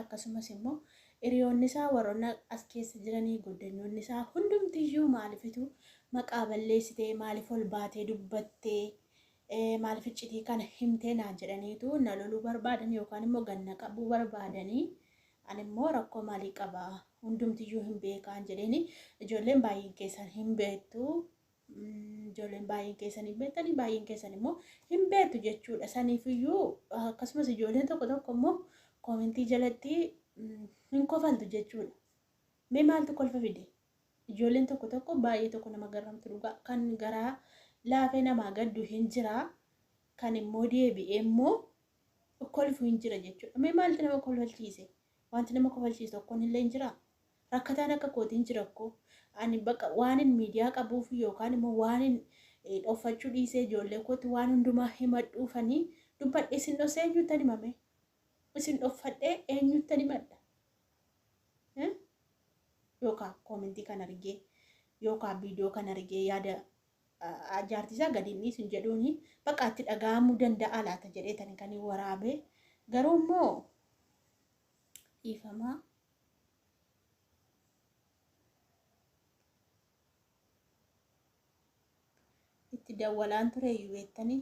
Akkasumas immoo hiriyoonni isaa warroonni as keessa jiranii goddanyoonni isaa hundumtiyyuu maalifitu maqaa balleessitee, maaliif ol baatee dubbattee, maaliif iccitii kana himtee naan jedhaniitu na loluu barbaadan yookaan immoo ganna qabuu barbaadanii. Ani immoo rakkoo maalii qabaa, hundumtiyyuu hin beekaan jedheeni. Ijoolleen baay'een keessan hin beektu. Ijoolleen baay'een keessan hin beektanii, baay'een keessan immoo hin beektu jechuudha. Saniifiyyuu akkasumas ijoolleen tokko tokko immoo koomentii jalatti hin kofaltu jechuudha. Mee maaltu kolfa fide? Ijoolleen tokko tokko baay'ee tokko nama garramtu dhugaa. Kan garaa laafee namaa gaddu hin jira. Kan immoo deebi'ee immoo kolfu hin jira jechuudha. Mee maaltu nama kolfalchiise? Wanti nama kofalchiisu tokkoon illee hin jira. Rakkataan akka kootiin jira akkoo. Ani bakka waan hin miidiyaa qabuuf yookaan immoo waan hin dhoffachuu dhiisee ijoollee kootti waan hundumaa himadhuufanii dubbadhe. Isin dhossee eenyuttan himame? Isin dhoffadhee eenyuttan himadha? Yookaan koomentii kan argee yookaan viidiyoo kan argee yaada jaartii isaa gadi hin dhiisu jedhuuni bakka itti dhaga'amuu danda'a laata jedheetani kan hin waraabee. Garuu immoo dhiifamaa. Itti dawwalaan ture iyyuu beektanii.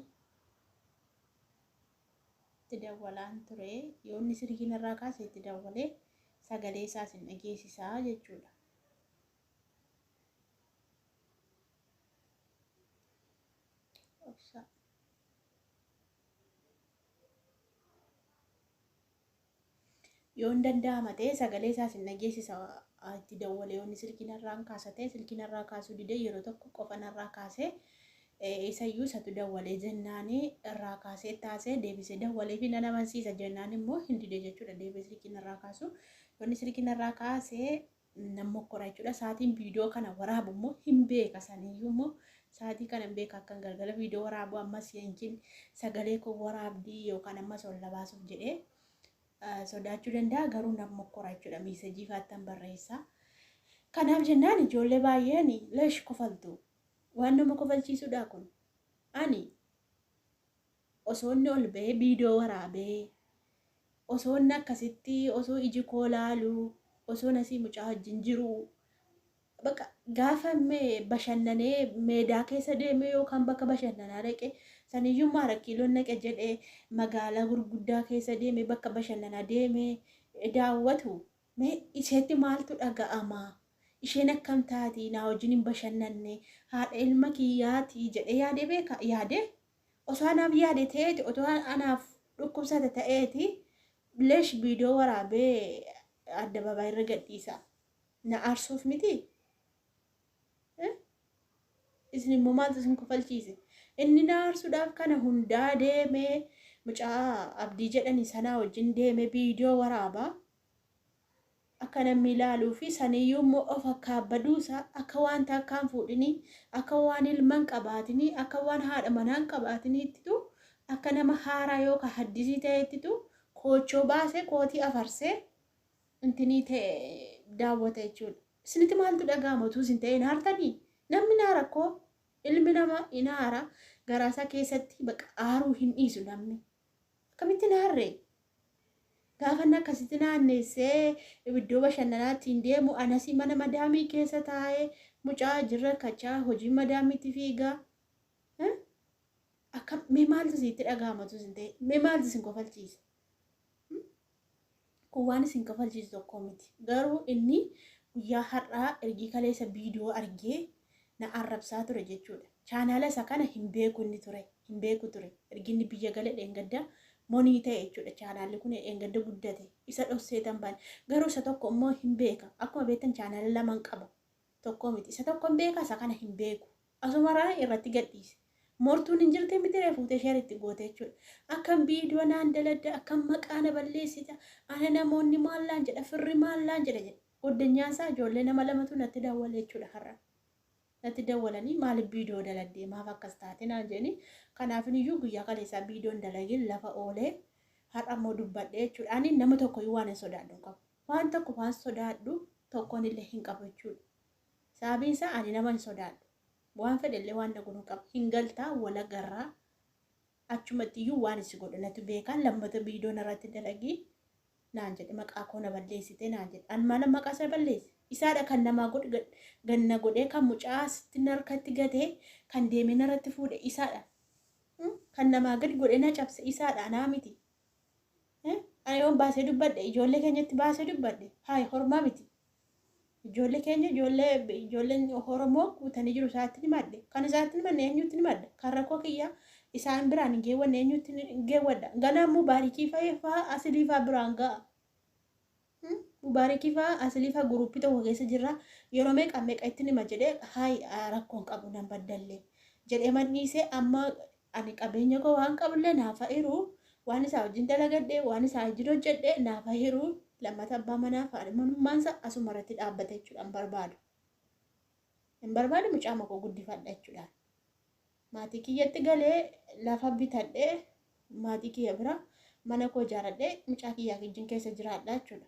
Itti dawwalaan ture, yoo inni silkiin irraa kaase itti dawwalee sagalee isaas hin dhageessisaa jechuudha. Obsa. Yoo hin danda'ama ta'e sagalee isaas hin dhageessisa itti dawwalee, yoo inni silkii narraan kaasa ta'e. Silkii narraa kaasuu didee, yeroo tokko qofa narraa kaasee, isayyuu isatu dawwalee jennaanii irraa kaasee taasee deebisee dawwalee fi nan amansiisa jennaan immoo hin dide jechuudha. Deebisee silkii narraa kaasu, yoo inni silkii narraa kaasee nan mokkora jechuudha. Sa'aatiin viidiyoo kana waraabu immoo hin beeka, saniyyuu immoo sa'aatii kana hin beeka akkan galgala viidiyoo waraabu. Ammas yankin sagalee koo waraabdii yookaan ammas ol baasuuf jedhee sodaachuu danda'a, garuu nan mokkora jechuudha. Miisejii faattan barreessa. Kanaaf jennaan ijoollee baay'een leesh kofaltu. Waan nama kofalchiisudha kun. Ani osoo inni ol ba'ee viidiyoo waraabee, osoo inni akkasitti, osoo iji koo laalu, osoo nasii mucaa wajjin jiru, bakka gaafa bashannanee meedaa keessa deemee yookaan bakka bashannanaa dhaqe, saniyyuu maarakkiiloon dhaqe jedhee magaalaa gurguddaa keessa deemee bakka bashannanaa deemee daawwatu, mee isheetti maaltu dhaga'ama? Isheen akkam taati? Naa wajjin hin bashannanne, haadha ilma kiyyaati jedhee yaadee beeka? Yaadee osoo anaaf yaade ta'eeti, otoo anaaf dhukkubsate ta'eeti, leesh viidiyoo waraabee addabaabaa irra gadhiisa. Na aarsuuf miti. Isin immoo maaltu isin kofalchiise? Inni na aarsuudhaaf kana hundaa deemee mucaa Abdii jedhani sanaa wajjin deemee viidiyoo waraabaa. Akka namni ilaaluu fi saniyyuu immoo of akkaabbaduusaa, akka waan takkaan fuudhinii, akka waan ilman qabaatinii, akka waan haadha manaan qabaatiniittitu, akka nama haaraa yookaan haddisii ta'eettitu koochoo baasee kootii afarsee intinii ta'e daawwata jechuudha. Isinitti maaltu dhaga'ama utuu isin ta'e hin aartanii? Namni naa rakkoo ilmi nama hin aara, garaasaa keessatti bakka aaruu hin dhiisu namni. Akkamitti hin aarree? Gaafa inni akkasitti naanneessee iddoo bashannanaatti hin deemu, anasii mana madaamii keessa taa'ee mucaa jirra kachaa hojii madaamiitti fiigaa. Akka mee maaltu isinitti dhaga'ama utuu isin ta'e? Mee maaltu isin kofalchiise? Kun waan isin kofalchiisu tokko miti. Garuu inni guyyaa har'aa ergii kaleessa viidiyoo argee na arrabsaa ture jechuudha. Chaanaala isa kana hin beeku inni ture. Hin beeku ture. Ergi inni biyya gale dheengadda monii ta'e jechuudha. Chaanaalli kun dheengadda guddate. Isa dhossee tan baane. Garuu isa tokko immoo hin beeka. Akkuma beektan chaanaala laman qaba. Tokko miti. Isa tokko hin beeka, isa kana hin beeku. Asumarraa irratti gadhiise. Mortuun hin jirti miti ree, fuutee sheer itti goote jechuudha. Akkam viidiyoo naan daladda, akkam maqaa na balleessita, ana namoonni maallaan jedha, firri maallaan jedha jedha. Goddanyaan isaa ijoollee nama lamatu natti dawwale jechuudha har'a. Natti dawwalanii maaliif viidiyoo daladdee, maaf akkas taate naan jedhanii. Kanaafin iyyuu guyyaa kaleessaa viidiyoon dalagin lafa oolee har'a immoo dubbadhe jechuudha. Ani nama tokko iyyuu waan hin sodaadhu hin qabu. Waan tokko waan sodaadhu tokkoon illee hin qabu jechuudha. Sababiin isaa ani nama hin sodaadhu. Waan fedhe illee waan na godhu hin qabu. Hin galtaa wala garraa, achumatti iyyuu waan si godhu natu beekaa. Lammata viidiyoo narratti dalagii. naan jedhe, maqaa koo na balleessite naan jedhe. An maala maqaa isa balleesse? Isaadha kan namaa godhe, ganna godhee, kan mucaa asitti narkatti gatee, kan deemee narratti fuudhe isaadha. Kan namaa gadi godhee na cabse isaadha, anaa miti. Ani yoon baasee dubbadhe, ijoollee keenyatti baasee dubbadhe, hayi hormaa miti. Ijoollee keenya, ijoolleen Oromoo guutanii jiru, isaatti ni madde. Kan isaatti ni madde eenyutti ni madda? Kan rakkoo kiyyaa isaan biraan hin geewwanne eenyutti hin geewwadha? Ganaa Mubaarikii fa'aa Asilii fa'aa biraan ga'a. Mubaarikii fa'aa Asilii fa'aa guruppii tokko keessa jirra. Yeroo meeqa meeqa itti nima jedhee, hayi rakkoon qabu nan baddallee jedhee mandhiisee. Amma ani qabeenya koo waan qabullee naaf hiru, waan isaa wajjin dalagadhe, waan isaa wajjin hojjedhe naaf hiru. Lammata abbaa manaa fi manummaansa asuma irratti dhaabbate jechuudha hin barbaadu. Hin barbaadu, mucaa koo guddifadha jechuudha. Maatii kiyyatti galee lafa bitadhee, maatii kiyya bira mana koo ijaaradhee, mucaa kiyyaa wajjin keessa jiraadha jechuudha.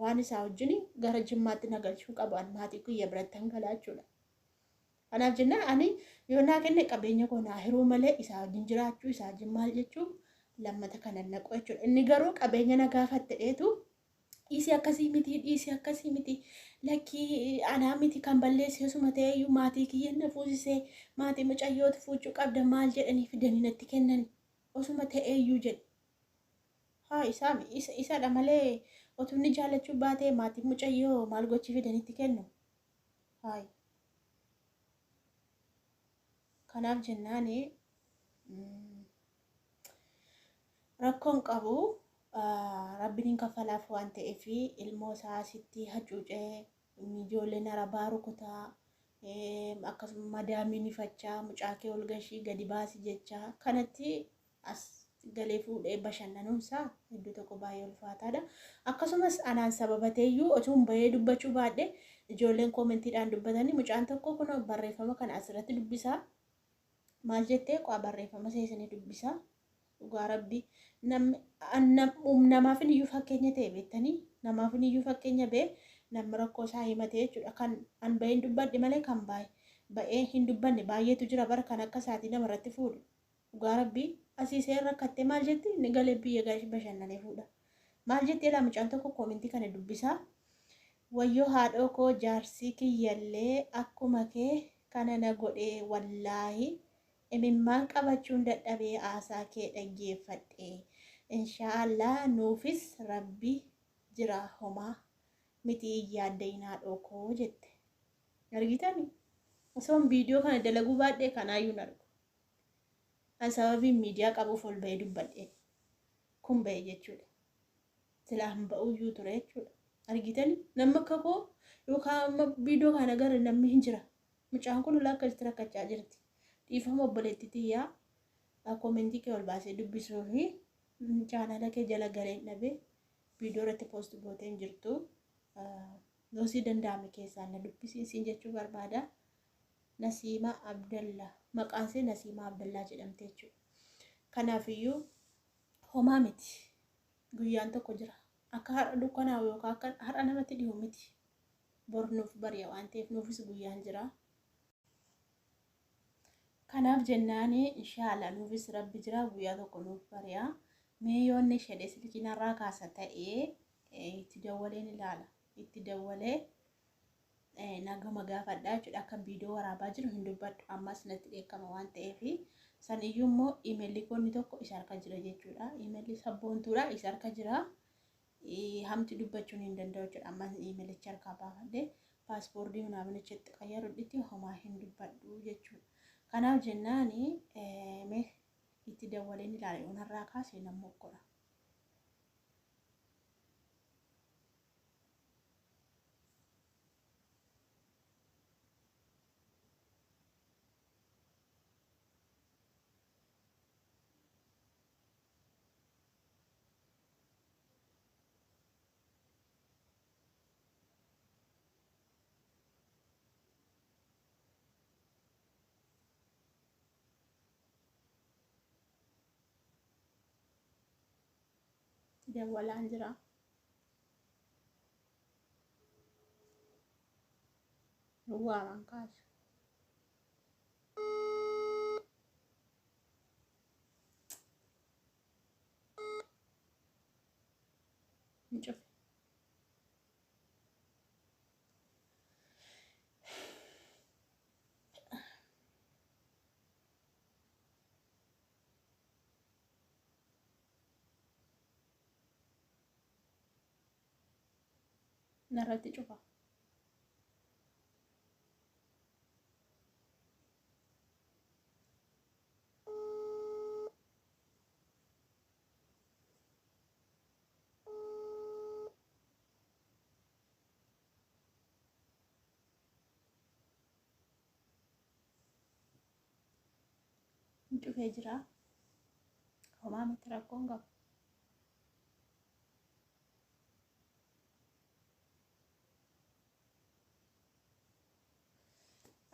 Waan isaa wajjin gara Jimmaatti na galchuu qabu, ani maatii kiyya biratti hangalaa jechuudha. Kanaaf jennaan ani yoo naa kenne qabeenya koo naa hiruu malee, isaa wajjin jiraachuu, isaa wajjin maal jechuu lammata kanan naqu jechuudha. Inni garuu qabeenya na gaafatte dheetu, dhiisii akkasii miti, dhiisii akkasii miti, lakkii anaa miti kan balleesse, osuma ta'eyyuu maatii kiyya na fuusisee, maatii mucayyootu fuuchuu qabda maal jedhanii fidanii natti kennan, osuma ta'eyyuu jedhe. Haa isaa isadha malee, otuu inni jaallachuu baatee maatii mucayyoo maal gochii fidanitti kennu? Hayi. Kanaaf jennaani rakkoon qabu, rabbiin hin kaffalaaf waan ta'eef, ilmoo isaa asitti hacuucee, ijoolleen arabaa rukutaa, akkasuma madaamiin ifachaa, mucaa kee ol gashii gadi baasi jechaa kanatti as galee fuudhee bashannanuunsaa hedduu tokko baay'ee ulfaataadha. Akkasumas anaan sababa ta'eyyuu osoo hin bahee dubbachuu baadhe, ijoolleen koomentiidhaan dubbatanii, mucaan tokko kun barreeffama kana asirratti dubbisaa. Maal jettee qaa barreeffama seesanii dubbisaa. Dhugaa rabbi namaaf iyyuu fakkeenya ta'e, beektanii, namaaf iyyuu fakkeenya ba'e, namni rakkoo isaa himate jechuudha. Kan an baheen dubbadhe malee kan ba'ee hin dubbanne baay'eetu jira bara, kan akka isaatii namarratti fuudhu. Dhugaa rabbii asii seen rakkattee maal jetti, inni galee biyya bashannanee fuudha. Maal jettee laa mucaan tokko koomentii kana dubbisaa. Wayyoo haadhoo koo, jaarsii kiyyallee akkuma kee kana na godhee, wallaahi imimmaan qabachuun dadhabee haasaa kee dhaggeeffadhe. Inshaallah nuufis rabbi jira, homaa miti, hin yaaddayin haadhoo koo jette. Argitani? Osoon viidiyoo kana dalaguu baadhee kanaayyuu hin argu. An sababiin miidiyaa qabuuf ol ba'ee dubbadhe kun ba'e jechuudha. Silaa hin ba'uyyuu ture jechuudha. Argitani? Namni akka koo yookaan viidiyoo kana agarre namni hin jira. Mucaan kun ulaa akkasitti rakkachaa jirti. Dhiifama obboleettii tiyyaa, koomentii kee ol baasee dubbisuu fi chaanala kee jala galeen dhabee, viidiyoo irratti post gootee hin jirtu. Loosii danda'ame keessaan na dubbisiisiin jechuu barbaada. Nasiima Abdallaa. Maqaan ishee Nasiima Abdallaa jedhamte jechuudha. Kanaafiyyuu homaa miti. Guyyaan tokko jira. Akka har'a dukkanaa'u yookaan akka har'a namatti dhihu miti. Bor nuuf bari'a waan ta'eef nuufis guyyaan jira. Kanaaf jennaani inshaallah nuufis rabbi jira, guyyaa tokko nuuf bari'a. Mee yoonni shedhe silkii narraa kaasa ta'ee itti dawwaleen ilaala. Itti dawwalee nagama gaafadhaa jechuudha. Akka viidiyoo waraabaa jiru hin dubbadhu. Ammas natti dheekkama waan ta'eef, san iyyuu immoo imeelli koonni tokko isa harka jira jechuudha. Imeelli sabboontuudha, isa harka jira. Hamti dubbachuun hin danda'u jechuudha. Ammas imeelicha harkaa baafadhee paaspoortii hunaaminicha itti qayyarudhitti homaa hin dubbadhu jechuudha. Kanaaf jennaani mee itti dawwaleen ilaala, yoon har'aa kaase nan mokkora. Dawwalaan jira. Waamaan kaasu. Hin cufe. Narratti cufa. Cufee jira. Homaa miti, rakkoon qabu.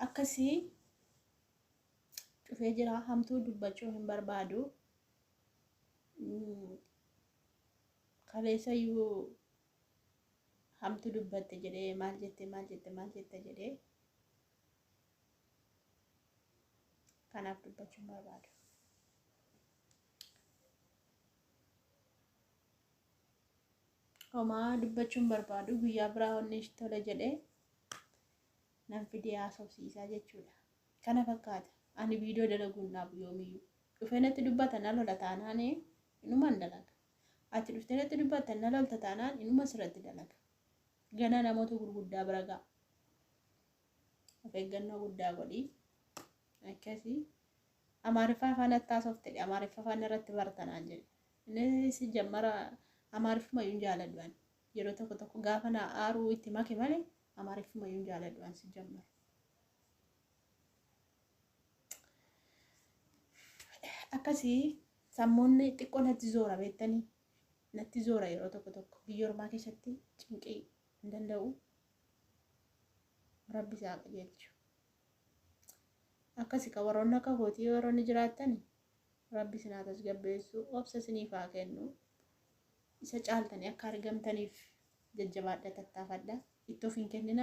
Akkasii cufee jira. Hamtuu dubbachuu hin barbaadu. Kaleessayyuu hamtuu dubbatte jedhee, maal jette, maal jette, maal jette jedhee, kanaaf dubbachuu hin barbaadu. Homaa dubbachuu hin barbaadu. Guyyaa biraa onni tole jedhee nan fidee haasofsiisaa jechuudha. Kana fakkaata. Ani viidiyoo dalaguu hin dhaabu yoomiyyuu. Dhufee natti dubbata, na lola taanaan inuman dalaga. Ati dhuftee natti dubbatta, na lolta taanaan inuma sirratti dalaga. Gana namoota gurguddaa bira ga'a. Of eeggannoo guddaa godhii. Akkasii. Amaariffaa afaan haasofte, Amaariffa afaan irratti bartanaan jedhe. Inni si jammara Amaariffuma iyyuu hin jaaladhu ani. Yeroo tokko tokko gaafa na aaruu itti make malee Amaariffuma iyyuu hin jaaladhu ani si jammara. Akkasii sammuun xiqqoo natti zoora, beektanii, natti zoora yeroo tokko tokko. Biyya ormaa keessatti cinqii hin danda'u. Rabbi isaa qajeelchu. Akkasi ka warroonni akka kootii warroonni jiraattan, Rabbi isin haa tasgabbeessu, obsa isiniif haa kennu. Isa caaltanii akka argamtaniif jajjabaadha, tattaafadha. Itti of hin kennina.